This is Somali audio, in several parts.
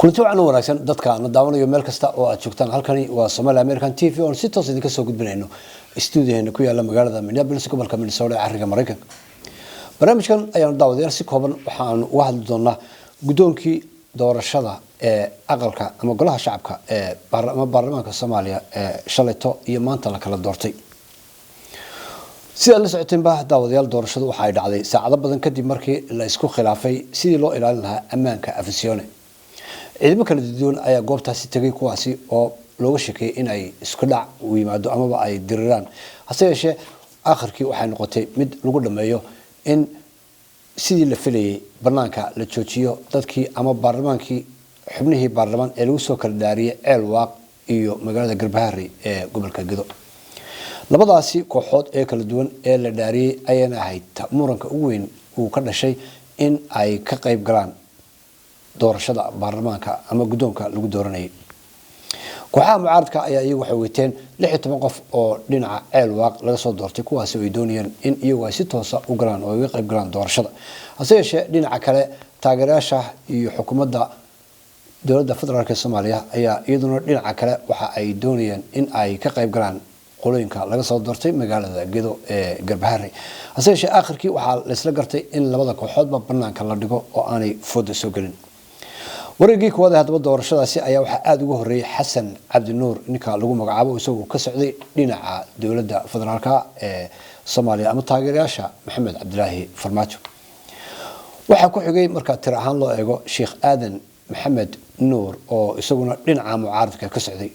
Kulanti wacan oo wanaagsan dadka na daawanayo meel kasta oo aad joogtaan. Halkani waa Somali American TV oon si toos idinka soo gudbinayno stuudiyaheena ku yaala magaalada Minneapolis, gobolka Minnesota ee cariga Maraykanka. Barnaamijkan ayaanu, daawadayaal, si kooban waxaanu uga hadli doonaa guddoonkii doorashada ee aqalka ama golaha shacabka ee ama baarlamaanka Soomaaliya ee shalayto iyo maanta la kala doortay. Sidaad la socoteenba, daawadayaal, doorashadu waxa ay dhacday saacado badan kadib markii la isku khilaafay sidii loo ilaalin lahaa ammaanka Afisyoone. Ciidamo kala duwan ayaa goobtaasi tegay, kuwaasi oo looga sheekeeyey in ay isku dhac u yimaado amaba ay diriraan. Hase yeeshee, akhirkii waxay noqotay mid lagu dhameeyo in sidii la filayay banaanka la joojiyo dadkii ama baarlamaankii, xubnihii baarlamaan ee lagu soo kala dhaariyay Ceel Waaq iyo magaalada Garbaharey ee gobolka Gedo. Labadaasi kooxood ee kala duwan ee la dhaariyey ayana ahayd muranka ugu weyn uu ka dhashay in ay ka qayb galaan doorashada baarlamaanka ama guddoonka lagu dooranayay. Kooxaha mucaaradka ayaa iyagu waxay weteen 16 qof oo dhinaca Ceel Waaq laga soo doortay, kuwaasi oo ay doonayeen in iyagu ay si toosa u galaan oo ay uga qayb galaan doorashada. Hase yeeshee, dhinaca kale, taageerayaasha iyo xukuumadda dowladda federaalk ee Soomaaliya ayaa iyaduna dhinaca kale waxa ay doonayeen in ay ka qayb galaan qolooyinka laga soo doortay magaalada Gedo ee Garbaharey. Hase yeeshee, aakhirkii waxaa laysla gartay in labada kooxoodba banaanka la dhigo oo aanay fooda soo gelin. Wareegii koowaad ee haddaba doorashadaasi ayaa waxaa aada uga horreeyey Xasan Cabdinuur, ninka lagu magacaabo, isagoo ka socday dhinaca dowladda federaalka ee Soomaaliya ama taageerayaasha Maxamed Cabdilaahi Farmaajo. Waxaa ku xigay, marka tir ahaan loo eego, Sheekh Aadan Maxamed Nuur oo isaguna dhinaca mucaaradka ka socday.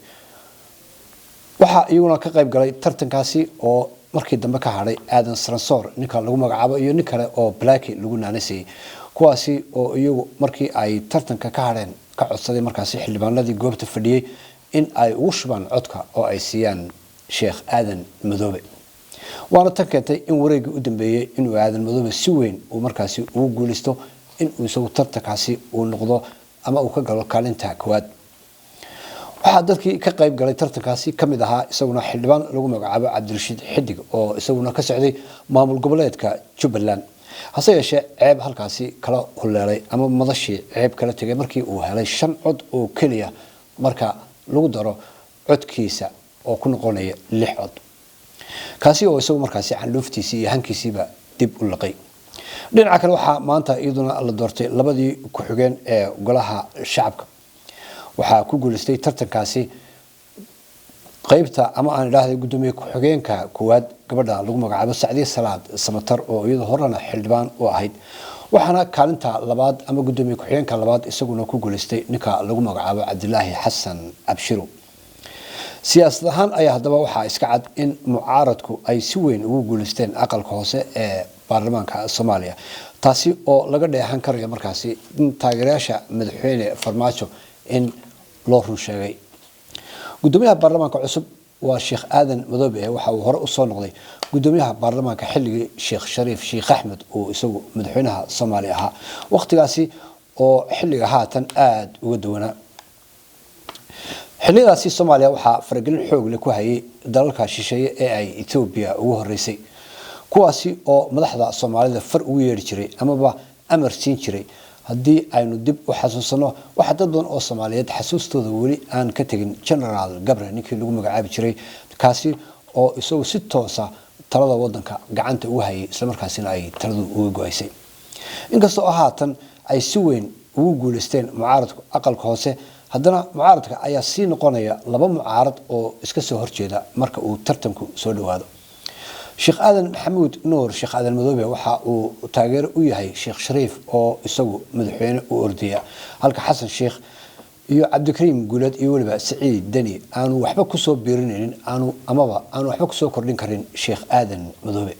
Waxaa iyaguna ka qayb galay tartankaasi oo markii dambe ka hadhay Aadan Saransoor ninka lagu magacaabo iyo nin kale oo Blaki lagu naanasayay, kuwaasi oo iyagu markii ay tartanka ka hadheen ka codsaday markaasi xildhibaanadii goobta fadhiyey in ay ugu shubaan codka oo ay siiyaan Sheekh Aadan Madoobe. Waana tan keentay in wareeggii u dambeeyey inuu Aadan Madoobe si weyn uu markaasi ugu guuleysto inuu isagu tartankaasi uu noqdo ama uu ka galo kaalinta koowaad. Waxaa dadkii ka qayb galay tartankaasi ka mid ahaa isaguna xildhibaan lagu magacaabo Cabdirashiid Xidig oo isaguna ka socday maamul goboleedka Jubbaland. Hase yeeshee, ceeb halkaasi kala huleelay ama madashii ceeb kala tegay markii uu helay shan cod oo keliya, marka lagu daro codkiisa oo ku noqonaya lix cod, kaasi oo isagu markaasi candhuuftiisii iyo hankiisiiba dib u liqay. Dhinaca kale, waxaa maanta iyaduna la doortay labadii ku-xigeen ee golaha shacabka. Waxaa ku guuleystay tartankaasi qeybta ama aan idhaahday guddoomiye ku-xigeenka koowaad gabadha lagu magacaabo Sacdiye Salaad Samatar oo iyadoo horena xildhibaan u ahayd. Waxaana kaalinta labaad ama guddoomiye ku-xigeenka labaad isaguna ku guuleystay ninka lagu magacaabo Cabdilaahi Xasan Abshiro. Siyaasad ahaan ayaa haddaba waxaa iska cad in mucaaradku ay si weyn ugu guuleysteen aqalka hoose ee baarlamaanka Soomaaliya, taasi oo laga dheehan karayo markaasi in taageerayaasha madaxweyne Farmaajo in loo run sheegay. Guddoomiyaha baarlamaanka cusub waa Sheekh Aadan Madoobe. Waxa uu hore usoo noqday guddoomiyaha baarlamaanka xilligii Sheekh Shariif Sheekh Axmed uu isagu madaxweynaha Soomaaliya ahaa, waqtigaasi oo xilliga haatan aada uga duwanaa. Xilliyadaasi Soomaaliya waxaa faragelin xoog leh ku hayay dalalka shisheeye ee ay Etoobiya ugu horeysay, kuwaasi oo madaxda Soomaalida far ugu yeedhi jiray amaba amar siin jiray. Haddii aynu dib u xasuusano, waxaa dad badan oo Soomaaliyeed xasuustooda weli aan ka tegin Generaal Gabre, ninkii lagu magacaabi jiray, kaasi oo isagu si toosa talada wadanka gacanta ugu hayay, islamarkaasina ay taladu uga go-aysay. Inkasta oo haatan ay si weyn ugu guuleysteen mucaaradku aqalka hoose, haddana mucaaradka ayaa sii noqonaya laba mucaarad oo iska soo horjeeda marka uu tartanku soo dhawaado. Sheekh Aadan Maxamuud Nuur, Sheekh Aadan Madoobe, waxa uu taageero u yahay Sheekh Shariif oo isagu madaxweyne u ordaya, halka Xasan Sheekh iyo Cabdikariim Guuleed iyo weliba Saciid Deni aanu waxba kusoo biirinaynin, aanu amaba aanu waxba kusoo kordhin karin Sheekh Aadan Madoobe.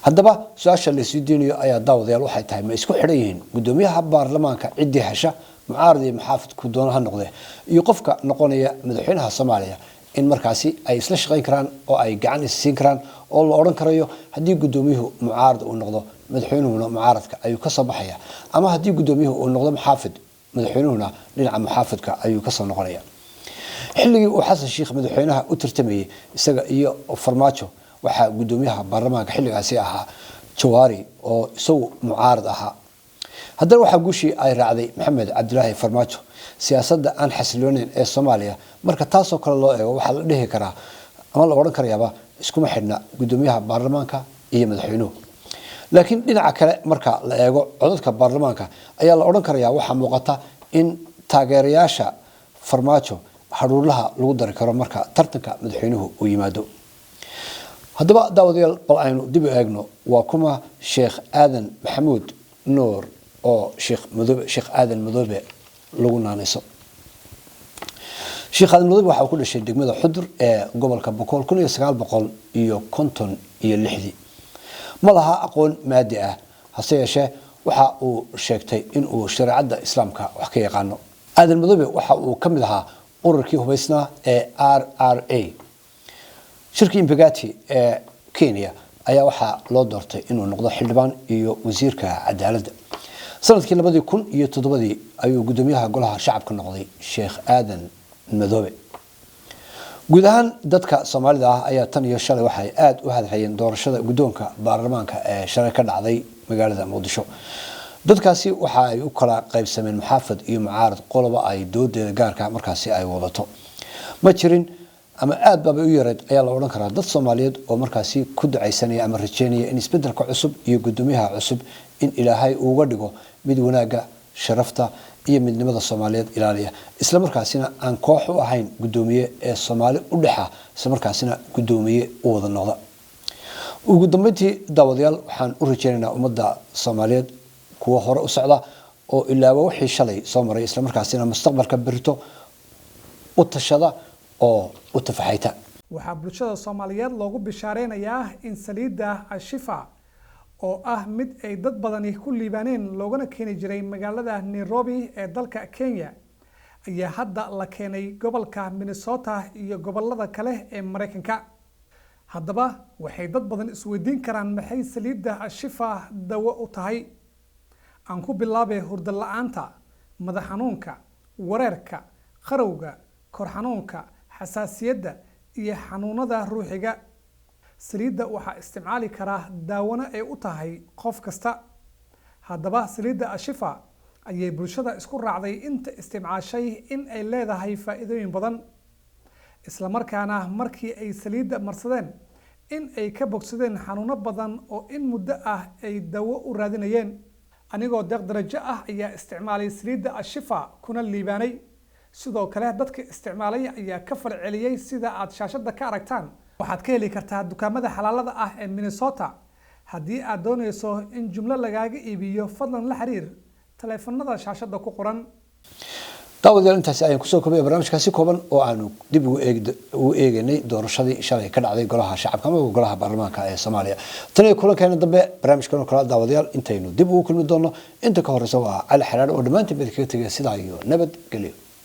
Haddaba su-aasha la isweydiinayo ayaa, daawadayaal, waxay tahay: ma isku xidhan yihiin guddoomiyaha baarlamaanka ciddii hesha, mucaarad iyo muxaafidku doona ha noqdee, iyo qofka noqonaya madaxweynaha Soomaaliya in markaasi ay isla shaqayn karaan oo ay gacan is siin karaan, oo la odhan karayo haddii guddoomiyuhu mucaarad uu noqdo, madaxweynuhuna mucaaradka ayuu kasoo baxaya, ama haddii guddoomiyuhu uu noqdo muxaafid, madaxweynuhuna dhinaca muxaafidka ayuu kasoo noqonaya? Xilligii uu Xasan Sheikh madaxweynaha u tartamayey isaga iyo Farmaajo, waxaa guddoomiyaha baarlamaanka xilligaasi ahaa Jawaari oo isagu mucaarad ahaa. Haddana waxaa guushii ay raacday Maxamed Cabdilaahi Farmaajo. Siyaasadda aan xasilooneyn ee Soomaaliya marka taasoo kale loo eego, waxaa la dhihi karaa ama la odhan karayaaba iskuma xidhna guddoomiyaha baarlamaanka iyo madaxweynuhu. Laakiin dhinaca kale marka la eego codadka baarlamaanka ayaa la odhan karayaa waxaa muuqata in taageerayaasha Farmaajo hadhuurlaha lagu dari karo marka tartanka madaxweynuhu uu yimaado. Haddaba daawadayaal, bal aynu dib u eegno waa kuma Sheekh Aadan Maxamuud Nuur oo Sheekh Madoobe, Sheekh Aadan Madoobe lagu naanayso. Sheekh Aadan Madoobe waxa uu ku dhashay degmada Xudur ee gobolka Bokool 1956. Ma laha aqoon maadi ah, hase yeeshee waxa uu sheegtay in uu shareecadda islaamka wax ka yaqaano. Aadan Madoobe waxa uu ka mid ahaa ururkii hubaysnaa ee RRA. Shirkii Mbagathi ee Kenya ayaa waxaa loo doortay inuu noqdo xildhibaan iyo wasiirka cadaaladda. Sanadkii 2007-dii ayuu guddoomiyaha golaha shacabka noqday Sheekh Aadan Madoobe. Guud ahaan dadka Soomaalida ah ayaa tan iyo shalay waxay aada u hadhayeen doorashada guddoonka baarlamaanka ee shalay ka dhacday magaalada Muqdisho. Dadkaasi waxa ay u kala qaybsameen muxaafad iyo mucaarad, qoloba ay doodeeda gaarka markaasi ay wadato. Ma jirin ama aad baabay u yareed ayaa la odhan karaa dad Soomaaliyeed oo markaasi ku ducaysanaya ama rajeynaya in isbeddelka cusub iyo guddoomiyaha cusub in Ilaahay uuga dhigo mid wanaagga, sharafta iyo midnimada Soomaaliyeed ilaaliya, isla markaasina aan koox u ahayn guddoomiye ee Soomaali u dhexa, isla markaasina guddoomiye u wada noqda. Ugu dambeyntii daawadayaal, waxaan u rajeynaynaa ummadda Soomaaliyeed kuwa hore u socda oo ilaaba wixii shalay soo maray, isla markaasina mustaqbalka berito u tashada oo u tafaxayta. Waxaa bulshada Soomaaliyeed loogu bishaareynaya in saliidda Ashifa oo ah mid ay dad badani ku liibaaneen loogana keeni jiray magaalada Nairobi ee dalka Kenya ayaa hadda la keenay gobolka Minnesota iyo gobolada kale ee Mareykanka. Haddaba waxay dad badan isweydiin karaan, maxay saliidda Ashifa dawo u tahay? Aan ku bilaabay hurdo la'aanta, madax xanuunka, wareerka, qarowga, kor xanuunka, xasaasiyadda iyo xanuunada ruuxiga. Saliidda waxaa isticmaali karaa, daawana ay u tahay qof kasta. Haddaba saliidda Ashifa ayay bulshada isku raacday inta isticmaashay in ay leedahay faa'iidooyin badan, islamarkaana markii ay saliidda marsadeen in ay ka bogsadeen xanuuno badan oo in muddo ah ay dawo u raadinayeen. Anigoo Deeq Darajo ah ayaa isticmaalay saliidda Ashifa kuna liibaanay. Sidoo kale dadka isticmaalay ayaa ka falceliyey sida aad shaashada ka aragtaan. Waxaad ka heli kartaa dukaamada xalaalada ah ee Minnesota. Haddii aad doonayso in jumlo lagaaga iibiyo, fadlan la xiriir taleefanada shaashada ku qoran. Daawadayaal, intaasi ayaan kusoo koobaya barnaamijkaasi kooban oo aanu dib ugu eegaynay doorashadii shalay ka dhacday golaha shacabka ama golaha baarlamaanka ee Soomaaliya. Tan iyo kulankeena dambe barnaamijkan oo kale, daawadayaal, intaynu dib ugu kulmi doono, inta ka horeysa waa Cali Xaraar oo dhammaantiin bad kaga tegaya sidaa iyo nabad gelyo.